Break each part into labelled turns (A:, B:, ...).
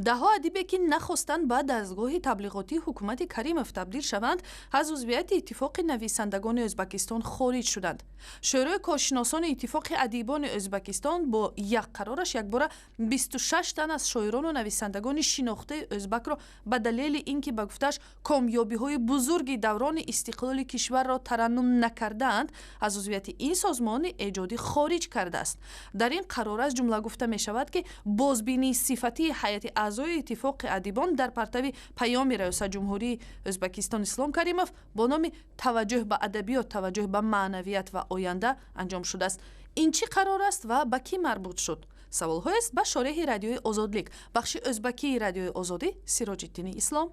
A: Даҳҳо адибе, ки нахостанд ба дастгоҳи таблиғотии ҳукумати Каримов табдил шаванд, аз узвияти Иттифоқи нависандагони Ӯзбакистон хориҷ шуданд. Шӯрои коршиносони Иттифоқи адибони Ӯзбакистон бо як қарораш якбора 26 тан аз шоирону нависандагони шинохтаи ӯзбакро ба далели ин ки, ба гуфтааш, комёбиҳои бузурги даврони истиқлоли кишварро тараннум накардаанд, аз узвияти ин созмони эҷодӣ хориҷ кардааст. Дар ин қарор, аз ҷумла, гуфта мешавад, ки бозбинии сифатии ҳайати аъзои Иттифоқи адибон дар партави паёми раёсатҷумҳурии Ӯзбекистон Ислом Каримов бо номи «Таваҷҷӯҳ ба адабиёт, таваҷҷӯҳ ба маънавият ва оянда» анҷом шудааст. Ин чӣ қарор аст ва ба кӣ марбут шуд? Саволҳоест ба шореҳи Радиои Озодлик, бахши ӯзбакии Радиои Озодӣ, Сироҷиддини Ислом.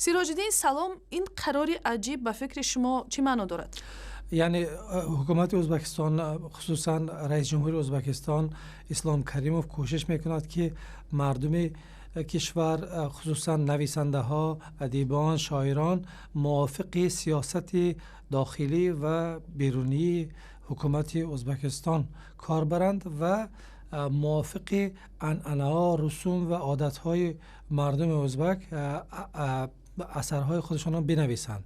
A: Сироҷиддин, салом. Ин қарори аҷиб, ба фикри шумо, чӣ маъно дорад?
B: Яъне ҳукумати Ӯзбекистон, хусусан раиси ҷумҳури Ӯзбекистон Ислом Каримов, кӯшиш мекунад, ки мардуми кишвар, хусусан нависандаҳо, адибон, шоирон мувофиқи сиёсати дохилӣ ва берунии ҳукумати Ӯзбекистон кор баранд ва мувофиқи анъанаҳо, русум ва одатҳои мардуми ӯзбак асарҳои худашонро бинависанд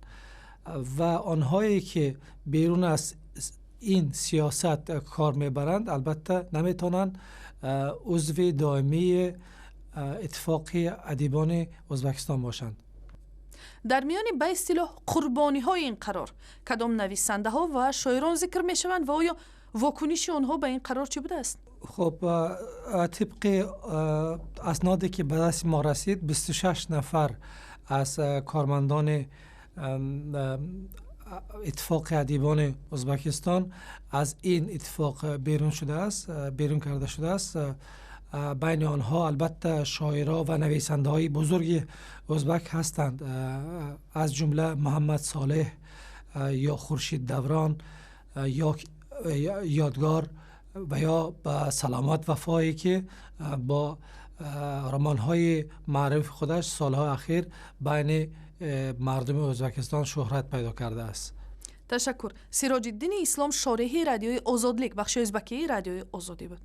B: ва онҳое ки берун аз ин сиёсат кор мебаранд, албатта, наметавонанд узви доимии Иттифоқи адибони Ӯзбекистон бошанд.
A: Дар миёни ба истилоҳ қурбониҳои ин қарор кадом нависандаҳо ва шоирон зикр мешаванд ва оё вокуниши онҳо ба ин қарор чӣ будааст?
B: Хуб, тибқи асноде ки ба дасти мо расид, 26 нафар аз кормандони Иттифоқи адибони Ӯзбекистон аз ин иттифоқ берун шудааст, берун карда шудааст. Байни онҳо, албатта, шоиро ва нависандаҳои бузурги ӯзбак ҳастанд, аз ҷумла Муҳаммад Солеҳ ё Хуршид Даврон ё Ёдгор ва ё Саломат Вафое, ки бо романҳои маъруфи худаш солҳои ахир байни мардуми Ӯзбекистон шӯҳрат пайдо кардааст.
A: Ташаккур. Сироҷиддини Ислом, шореҳи Радиои Озодлик, бахши ӯзбакии Радиои Озодӣ буд.